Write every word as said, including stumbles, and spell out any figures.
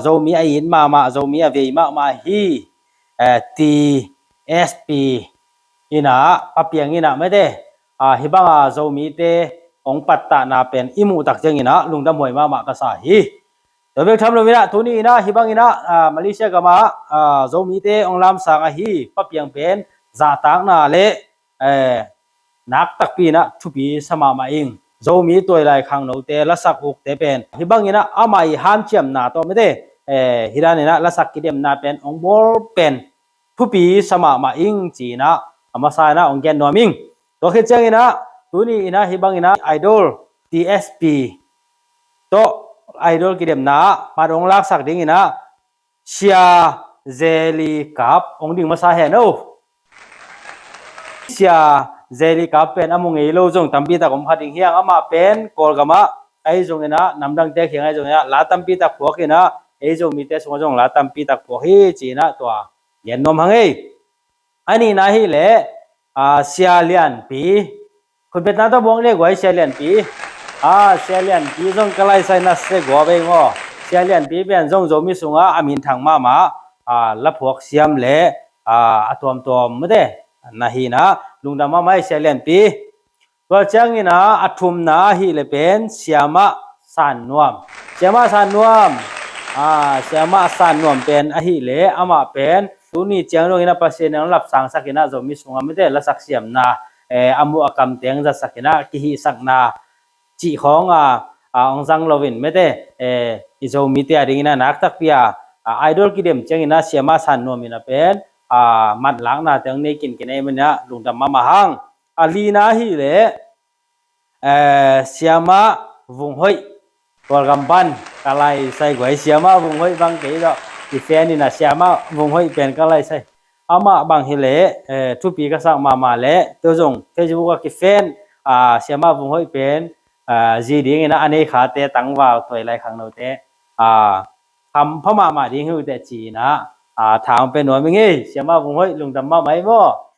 Zomi a it mahmah, Zomi a vei mahmah hi, eh, T S P inah, Pa Piang inah mete, ah, hih banga Zomite hong pattahna pen i muh tak cianginah lungdam huai mahmah ka sa hi. Tua bek tham lo inah, tuni inah hih banginah, ah, Malaysia gamah, ah, Zomite hong lamsang ahi Pa Piang pen zahtakna le, eh, nak takpi inah thupi sa mahmah ing. Zomi tuailai khangnote, lasak ukte pen hih banginah amah i hanciamna tawh mete, eh, hih daninah lasak kidemna pen hong bawl pen thupi sa mahmah ing ci-inah a masa inah hong gen nuam ing. Tua khit cianginah tuni inah hih banginah Idol T S P tawh Idol kidemna ah mat hong laksak dinginah Sia Zeli Kap hong ding masa hen o. Sia Zeli Kap pen a mu ngei lo zong tampi tak om kha ding hi hang. Amah pen Kawlgamah ahi zonginah, namdangte kiang ahi zonginah la tampi tak phuak inah, ei Zomite sungah zong la tampi tak phuak hi ci-inah tua gen nuam hang ei. A nihna hileh, ah, Sia Lianpi. Khutbetna tawh buang deh guai, Sia Lianpi. Ah, Sia Lianpi zong ka laisai na se gua bei maw. Sia Lianpi pen zong Zomi sungah a minthang mahmah, ah, laphuak siam le, ah, a tuamtuam mete na hi inah lungdam mahmah ei Sia Lianpi. Tua cianginah a thumna ahileh pen Siamah San Nuam. Siamah San Nuam. Ah, Siamah San Nuam pen ahileh amah pen tuni ciang donginah Pasian in hong lapsangsak inah Zomi sungah mete lasak siamna, eh, a mu a kamteng zatsak inah kihihsakna cih khawng a, ah, hong zang loin mete, eh, i Zomite a dinginah nak takpi a, ah, Idol kidem cianginah Siamah San Nuam inah pen, ah, matlakna teng nei kinkin ei maninah lungdam mahmah hang. A lina hileh, eh, Siamah Vung Hoih, Kawlgam pan ka laisai guai, Siamah Vung Hoih bang kei tawh kifan inah Siamah Vung Hoih pen ka laisai. Amah bang hileh, eh, thupi ka sak mahmah leh, tua zong Facebook ah kifan, ah, Siamah Vung Hoih pen, ah, zi dinginah a nei khate tangval tuailai khangnote, ah, hampha mahmah ding hi uh teh ci-inah, ah, tha hong pia nuam ing ei. Siamah Vung Hoih lungdam mahmah ei maw.